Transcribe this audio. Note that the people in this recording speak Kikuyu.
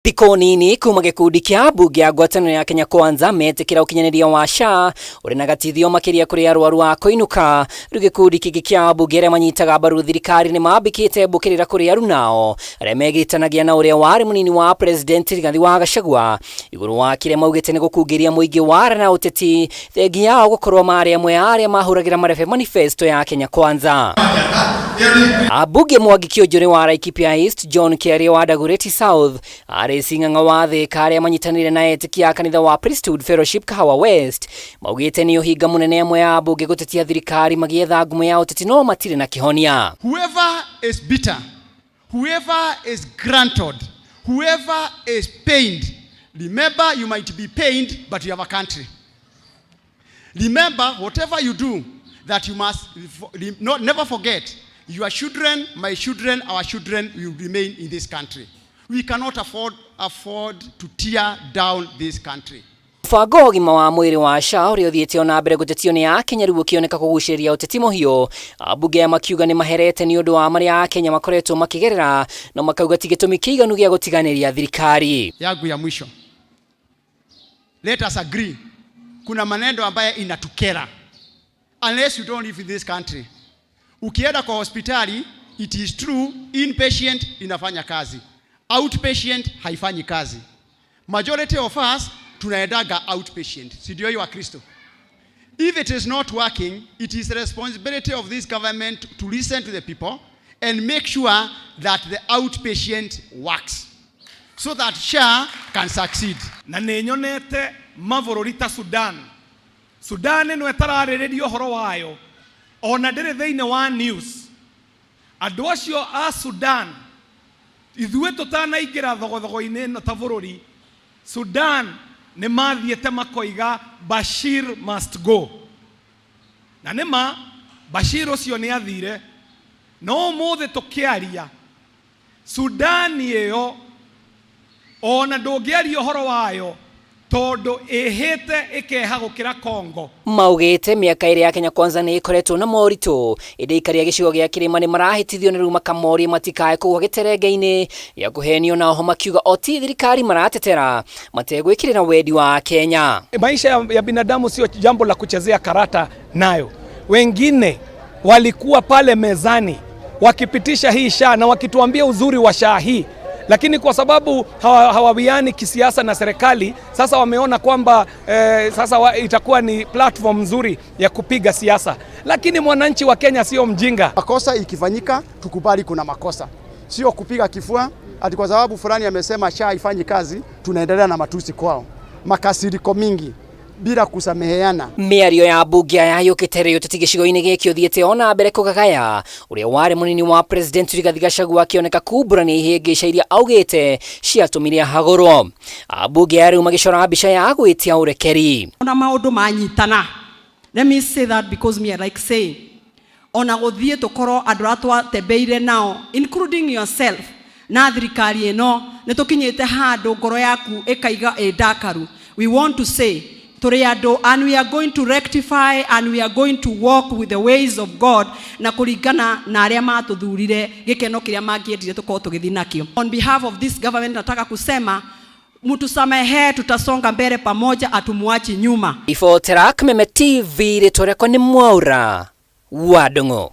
Thikũ nini kuma gĩkundi kĩa ambunge a ngwatanĩro ya Kenya Kwanza metĩkĩra ũkinyanĩria wa SHA ũrĩ na gatithio makĩria kũrĩ arwaru a kũinũka. Rĩu gĩkundi kĩngĩ kĩa ambunge arĩa manyitaga mbaru thirikari nĩ mambĩkĩte mbũkĩrĩra kũrĩ arunao arĩa megiritanagia na ũrĩa warĩ mũnini wa president Rigathi wa Gachagua igũrũ wa kĩrĩa maugĩte nĩ gũkungĩria mũingĩ wara na ũteti thengia yao gũkorwo marĩ amwe a arĩa mahũragĩra marebe manifesto ya Kenya Kwanza. Ambunge Mwangi Kĩũnjũrĩ wa Laikipia East, John Kĩarie wa Dagoretti South, RC Ng'ang'a wa Thĩka arĩa manyitanĩire na etĩkia a kanitha wa Priesthood Fellowship Kahawa West maugĩte nĩ ũhinga mũnene amwe a ambunge gũtetia thirikari magĩetha ngumo ya ũteti no matirĩ na kĩhonia. Whoever is bitter, whoever is granted, whoever is pained, remember you might be pained, but you have a country. Remember, whatever you do, that you must not, never forget, your children, my children, our children will remain in this country. We cannot afford to tear down this country. Mũbango wa ũgima wa mwĩrĩ wa SHA ũrĩa ũthiĩte ona mbere gũtetio nĩ Akenya rĩu ũkĩoneka kũgucĩrĩria ũteti mũhiũ. Ambunge aya makiuga nĩ maherete nĩ ũndũ wa marĩa Akenya makoretwo makĩgerera no makauga ti gĩtũmi kĩiganu gĩa gũtiganĩria thirikari. Yangu ya mwisho, let us agree, kuna maneno ambayo inatukera unless you don't live in this country. Ukienda kwa hospitali, it is true, inpatient inafanya kazi, outpatient haifanyi kazi. Majority of us tunaendaga outpatient, si ndio hiyo Wakristo? If it is not working, it is the responsibility of this government to listen to the people and make sure that the outpatient works so that SHA can succeed. Na nĩ nyonete mabũrũri ta Sudan. Sudan ĩno ĩtararĩrĩria ũhoro wayo ona ndĩrĩ thĩinĩ wa news. Andũ acio a Sudan, ithuĩ tũtanaingĩra thogothogo-inĩ ĩno ta bũrũri, Sudan nĩ mathiĩte makoiga Bashir must go, na nĩma Bashir ũcio nĩ athire. No ũmũthĩ tũkĩaria, Sudani ĩyo ona ndũngĩaria ũhoro wayo tondũ ĩhĩte ĩkeha gũkĩra Congo. Maugĩte mĩaka ĩrĩ ya Kenya Kwanza nĩ ĩkoretwo na moritũ, ĩndĩ aikari a gĩcigo gĩa kĩrĩma nĩ marahĩtithio nĩ rĩu makamoria matikae kũgwa gĩterenge-inĩ gĩa kũhenio, na oho makiuga o ti thirikari maratetera mategwĩkĩrĩra wendi wa Kenya. Maisha ya binadamu sio jambo la kuchezea karata nayo. Wengine walikuwa pale mezani wakipitisha hii SHA na wakituambia uzuri wa SHA hii, lakini kwa sababu hawawiani kisiasa na serikali, sasa wameona kwamba sasa itakuwa ni platform nzuri ya kupiga siasa, lakini mwananchi wa Kenya sio mjinga. Makosa ikifanyika tukubali kuna makosa, sio kupiga kifua ati kwa sababu fulani amesema SHA haifanyi kazi, tunaendelea na matusi kwao, makasiriko mingi bila kusameheana. Mĩario ya mbunge aya yũkĩte rĩ ũteti gĩcigo-inĩ gĩkĩ ũthiĩte ona mbere kũgagaya, ũrĩa warĩ mũnini wa president Rigathi Gachagua akĩoneka kumbũrania ihĩngĩca iria augĩte ciatũmire ahagũrwo. Ambunge aya rĩu magĩcora mbica ya gwĩtia ũrekeri. Ona maũndũ manyitana, let me say that because me, I like saying, ona gũthiĩ tũkorwo andũ arĩa twatembeire nao, including yourself, na thirikari ĩno nĩ tũkinyĩte handũ ngoro yaku ĩkaiga ĩ ndakaru, we want to say tũrĩ andũ and we are going to rectify and we are going to walk with the ways of God na kũringana na arĩa matũthurire gĩkeno kĩrĩa mangĩendire tũkorwo tũgĩthiĩ nakĩo. On behalf of this government, nataka kusema mtusamehe, tutasonga mbele pamoja, hatumuachi nyuma. Ibotera Kameme TV, rĩtwa rĩakwa nĩ Mwaura wa Ndung'u.